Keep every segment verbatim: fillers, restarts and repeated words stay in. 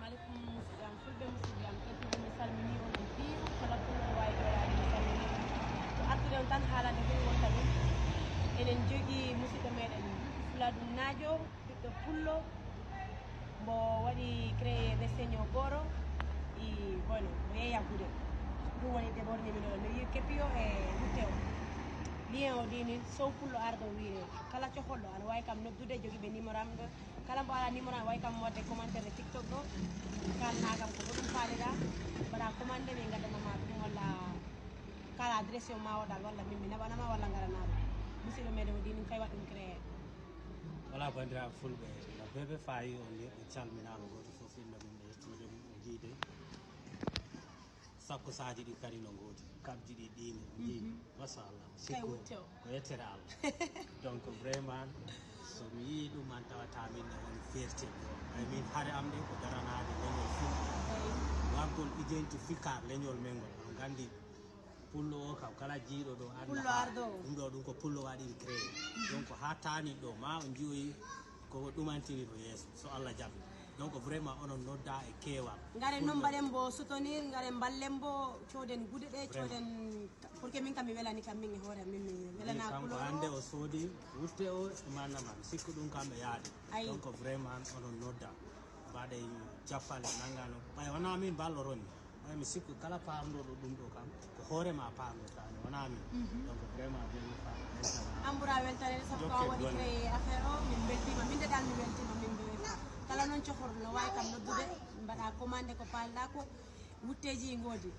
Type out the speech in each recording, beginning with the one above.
Aleykum musidɓe am fulɓe, musidɓe am tedduɓe, mi salmini on, on piiw kala pullo wawi ɗo yaade, mi salmini on. To artude on tan haalande ɗum wonta ɗum, enen jogii musidɗo meɗen Fuladu Naajo, ɓiɗɗo pullo, mbo waɗi créé reseño goro e, bueno, mo yeeya gude. Ɗum woni d'abord numéro o, no wiye kepio e wutte o. Lien o dini sow pullo ardo wire kala cohol ɗo aɗa wawi kam noddude, jogiiɓe numéro am ɗo. Kala mbo ala numéro am, way kam modde commentaire e TikTok ɗo. Kalna kam ko ɗum faaliɗa, mbaɗa commande, min gaddanama ɗum, walla kala adresse o ma o dal, walla min mi naɓanama, walla ngaranama. Musidɗo meɗen o dini kay waɗ ɗum créé. Wala, bandiraɓe fulɓe, no bebe fayi on, yeɓɓe calminama, goto fof inna mum e yettude mum e jiide. Sakko saji ɗi kadi no ngoodi, kabji ɗi ɗiine, ndi, machallah, sikko ko yettere Allah. Donc vraiment, so mi yii ɗum, an tawata min ne woni fierté ɗo. Ay min, hare am ɗe ko daranaade leñol fulɓe, wargol identificar leñol men ngol. On nganndi pullo o kam, kala jiiɗo ɗo, annda pullo ardo o. Ɗum ɗo, ɗum ko pullo waɗiri créé. Donc ha taani ɗo, ma on njiyoyi koko ɗumantini to yeeso, so Allah jaɓi. Donc vraiment onon nodda e keewal. Ngaren noon, mbaɗen mbo soutenir, ngaren mballen mbo, cooden gude ɗe, cooden, pour que min kam mi welani kam min e hoore am, min mi welana kanko pullo o. Hannde o soodi wutte o e manama, mi sikku ɗum kam e yaade. Ayi. Donc vraiment onon nodda, mbaɗen jappale nanngano, ɓay wona min mballoron ni. Ay, mi sikku kala paarndoɗo ɗum ɗo kam, ko hoore ma paarndotaani, wona min. Donc vraiment, Jennifer, weltanama. Ambura weltanede, sabu ko a waɗi créé affaire o, min beltima, min de dal mi weltima, min beltima. Kala noon cohorɗo no wawi kam noddude, mbaɗa commande ko palɗa ko, wutteji ngoodi,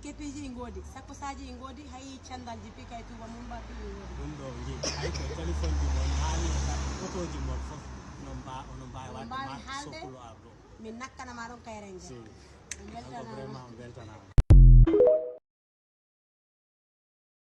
kepiji ngoodi, sakkosaji ngoodi, hay candalji pika e tuba mum mbaɗi ngoodi. Ɗum ɗo nji, hay ko téléphone ji mon, haali e otoji mon fof, no mba-, ono mbawi wadde ma haalde. Sokkulo ardo. Min nakkanama ɗon kayrengue. Si. On weltanama. Vraiment, on weltanama.